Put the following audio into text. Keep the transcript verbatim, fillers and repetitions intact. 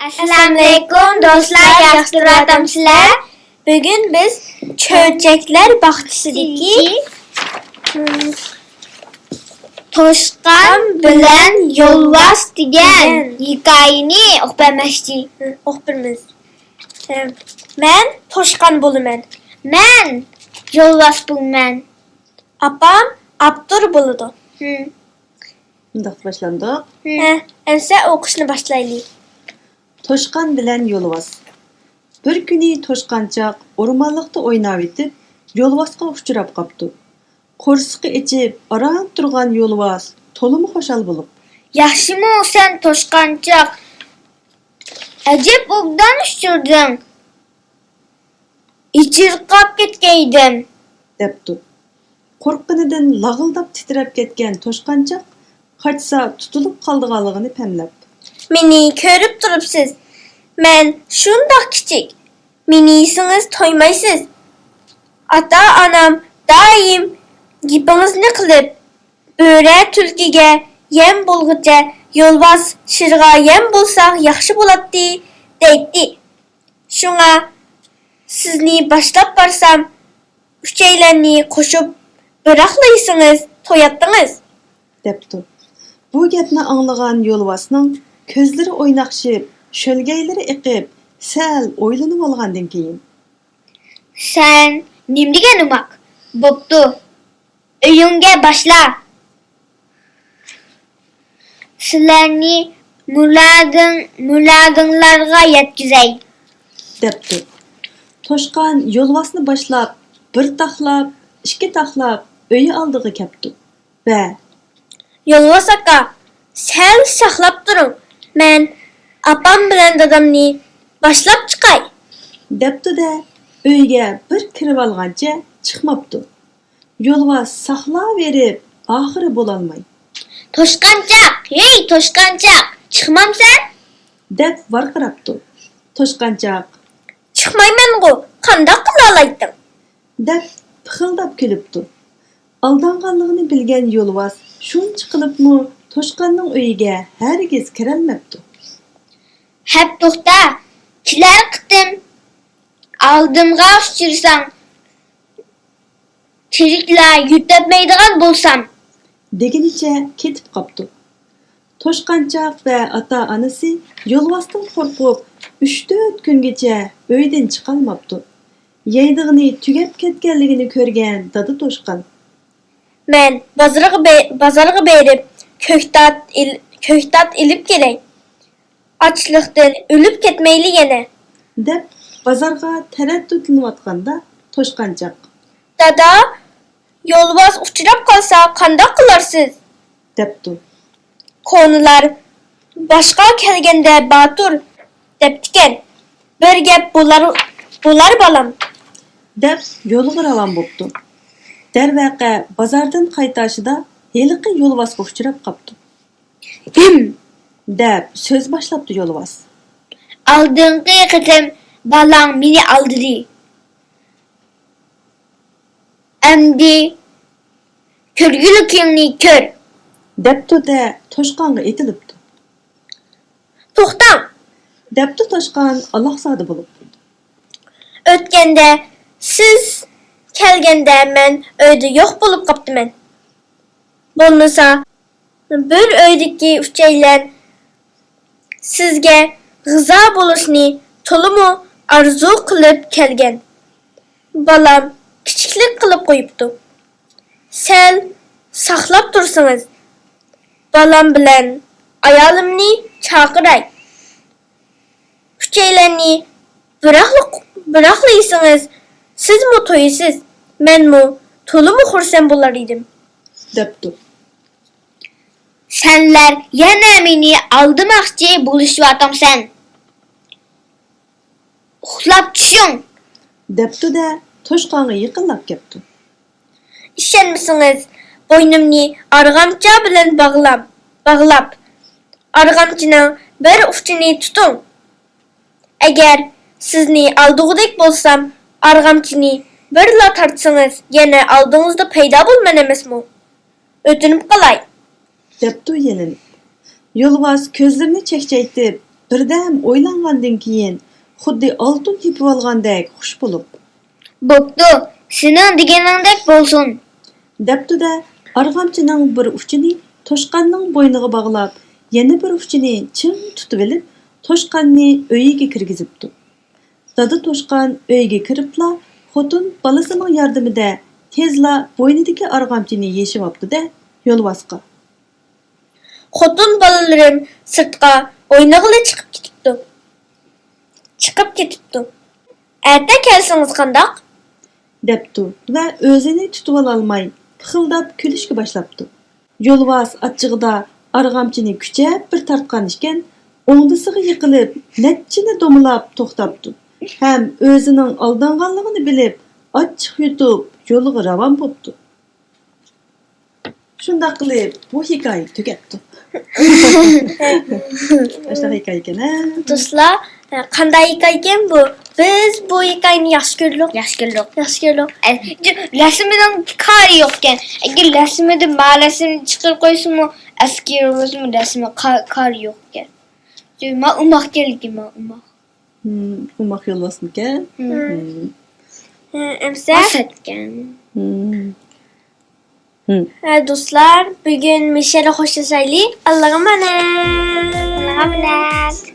ئەسسالامۇئەلەيكۇم دوستلار، ياخشى تۇرۇۋاتامسىلەر؟ بۈگۈن بىز چۆچەكلەر باغچىسىدىكى توشقان بىلەن يولۋاس دېگەن ھېكايىنى ئوقۇپ بەرمەكچى. ئوقۇپ بېرىمىز. مەن توشقان بولىمەن. مەن يولۋاس بولىمەن. ئاپام ئاپتور بولىدۇ. مۇنداق باشلاندۇق. ھە، ئەمسە ئوقۇشنى باشلايلى. توشقان بىلەن يولۋاس. بىر كۈنى توشقانچاق ئورمانلىقتا ئويناۋېتىپ، يولۋاسقا ئۇچراپ قاپتۇ. قورسىقى ئېچىپ، ئاران تۇرغان يولۋاس تولىمۇ خۇشال بولۇپ، ياخشىمۇ سەن توشقانچاق؟ ئەجەب ئوبدان ئۇچۇردۇڭ. ئېچىرقاپ كەتكەيدىم. دەپتۇ. قورققىنىدىن لاغىلداپ تىترەپ كەتكەن توشقانچاق قاچسا تۇتۇلۇپ قالىدىغانلىقىنى پەملەپتۇ. مېنى كۆرۈپ تۇرۇپسىز، مەن شۇنداق كىچىك، مېنى يېسىڭىز تويمايسىز. ئاتا-ئانام دائىم گېپىڭىزنى قىلىپ، بۆرە تۈلكىگە يەم بولغۇچە يولۋاس شىرغا يەم بولساق ياخشى بولاتتى، دەيتتى. شۇڭا سىزنى باشلاپ بارسام، ئۈچەيلەننى قوشۇپ بىراقلا يېسىڭىز توياتتىڭىز. دەپتۇ. بۇ گەپنى ئاڭلىغان يولۋاسنىڭ كۆزلىرى ئويناقشىپ، شۆلگەيلىرى ئېقىپ، سەل ئويلىنىۋالغاندىن كېيىن، سەن نېمە دېگەن ئوماق؟ بوپتۇ، ئۆيۈڭگە باشلا. سىلەرنى مۇرادىڭ-، مۇرادىڭلارغا يەتكۈزەي. دەپتۇ. توشقان يولۋاسنى باشلاپ، بىر تاقلاپ، ئىككى تاقلاپ ئۆيى ئالدىغا كەپتۇ ۋە، يولۋاس ئاكا، سەل ساقلاپ تۇرۇڭ، مەن ئاپام بىلەن دادامنى باشلاپ چىقاي. دەپتۇ-دە، ئۆيگە بىر كىرىۋالغانچە چىقماپتۇ. يولۋاس ساقلاۋېرىپ، ئاخىرى بولالماي، توشقانچاق، ھېي، توشقانچاق، چىقمامسەن؟ دەپ ۋارقىراپتۇ. توشقانچاق، چىقمايمەنغۇ، قانداق قىلالايتتىڭ؟ دەپ پىخىلداپ كۈلۈپتۇ. ئالدانغانلىقىنى بىلگەن يولۋاس شۇنچە قىلىپمۇ توشقاننىڭ ئۆيىگە ھەرگىز كىرەلمەپتۇ. ھەپ توختا، كېلەر قېتىم ئالدىمغا ئۇچرىساڭ، تىرىكلا يۆتەلمەيدىغان بولسام، دېگىنىچە كېتىپ قاپتۇ. توشقانچاق ۋە ئاتا-ئانىسى يولۋاستىن قورقۇپ، ئۈچ-تۆت كۈنگىچە ئۆيدىن چىقالماپتۇ. يەيدىغىنى تۈگەپ كەتكەنلىكىنى كۆرگەن دادا توشقان، مەن بازارغا بې-، بازارغا بېرىپ كۆكتات ئېل-، كۆكتات ئېلىپ كېلەي. ئاچلىقتىن ئۆلۈپ كەتمەيلى يەنە. دەپ بازارغا تەرەددۇتلىنىۋاتقاندا توشقانچاق، دادا، يولۋاس ئۇچراپ قالسا قانداق قىلارسىز؟ دەپتۇ. كونىلار، باشقا كەلگەندە باتۇر، دەپتىكەن. بىر گەپ بولار، بولار بالام. دەپ يولىغا راۋان بوپتۇ. دەرۋەقە، بازاردىن قايتاشىدا ھېلىقى يولۋاسقا ئۇچراپ قاپتۇ. ھىم! دەپ سۆز باشلاپتۇ يولۋاس. ئالدىنقى قېتىم بالاڭ مېنى ئالدىدى. ئەمدى كۆرگۈلۈكۈڭنى كۆر! دەپتۇ-دە، توشقانغا ئېتىلىپتۇ. توختاڭ! دەپتۇ توشقان ئالاقزادە بولۇپ. ئۆتكەندە سىز كەلگەندە مەن ئۆيدە يوق بولۇپ قاپتىمەن. بولمىسا، بىر ئۆيدىكى ئۈچەيلەن سىزگە غىزا بولۇشنى تولىمۇ ئارزۇ قىلىپ كەلگەن. بالام كىچىكلىك قىلىپ قويۇپتۇ. سەل ساقلاپ تۇرسىڭىز، بالام بىلەن ئايالىمنى چاقىراي. ئۈچەيلەننى بىراقلا، بىراقلا يېسىڭىز، سىزمۇ تويىسىز، مەنمۇ تولىمۇ خۇرسەن بولار ئىدىم. دەپتۇ. سەنلەر يەنە مېنى ئالدىماقچى بولۇشۇۋاتامسەن؟ ئۇخلاپ چۈشۈڭ! دەپتۇ-دە، توشقانغا يېقىنلاپ كەپتۇ. ئىشەنمىسىڭىز، بوينۇمنى ئارغامچا بىلەن باغلاپ، باغلاپ، ئارغامچىنىڭ بىر ئۇچىنى تۇتۇڭ. ئەگەر سىزنى ئالدىغۇدەك بولسام، ئارغامچىنى بىرلا تارتسىڭىز، يەنە ئالدىڭىزدا پەيدا بولىمەن ئەمەسمۇ؟ ئۆتۈنۈپ قالاي. دەپتۇ يېلىنىپ. يولۋاس كۆزلىرىنى چەكچەيتىپ، بىردەم ئويلانغاندىن كېيىن، خۇددى ئالتۇن تېپىۋالغاندەك خۇش بولۇپ، بوپتۇ، سېنىڭ دېگىنىڭدەك بولسۇن. دەپتۇ-دە، ئارغامچىنىڭ بىر ئۇچىنى توشقاننىڭ بوينىغا باغلاپ، يەنە بىر ئۇچىنى چىڭ تۇتۇۋېلىپ، توشقاننى ئۆيىگە كىرگۈزۈپتۇ. دادا توشقان ئۆيگە كىرىپلا، خوتۇن بالىسىنىڭ ياردىمىدە تېزلا بوينىدىكى ئارغامچىنى يېشىۋاپتۇ-دە، يولۋاسقا. خوتۇن بالىلىرىم سىرتقا ئوينىغىلى چىقىپ كېتىپتۇ. چىقىپ كېتىپتۇ. ئەتە كەلسىڭىز قانداق؟ دەپتۇ ۋە ئۆزىنى تۇتۇۋالالماي پىخىلداپ كۈلۈشكە باشلاپتۇ. يولۋاس ئاچچىقىدا ئارغامچىنى كۈچەپ بىر تارتقان ئىكەن، ئوڭدىسىغا يىقىلىپ نەچچىنى دومىلاپ توختاپتۇ ھەم ئۆزىنىڭ ئالدانغانلىقىنى بىلىپ ئاچچىق يۇتۇپ يولىغا راۋان بوپتۇ. شۇنداق قىلىپ بۇ ھېكايە تۈگەپتۇ. ئاشۇنداق ھېكايە ئىكەن ھە. دوستلار، قانداق ھېكايىكەن بۇ؟ بىز بۇ ھېكايىنى ياخشى كۆردۇق. ياخشى كۆردۇق. ياخشى كۆردۇق. رەسىمىنىڭ كارى يوقكەن. ئەگەر رەسىمىدە ما رەسىمنى چىقىرىپ قويسىمۇ، ئەسكى بولسىمۇ رەسىمى كارى يوقكەن. ما ئوماق كەلگەن، ما ئوماق. ئوماق يولۋاسمىكەن؟ ئەمسە؟ ئاسەتكەن. ھە دوستلار، بۈگۈن مۇشۇ يەردە خوشلىشايلى. ئاللاغا ئامانەت. ئاللاغا ئامانەت.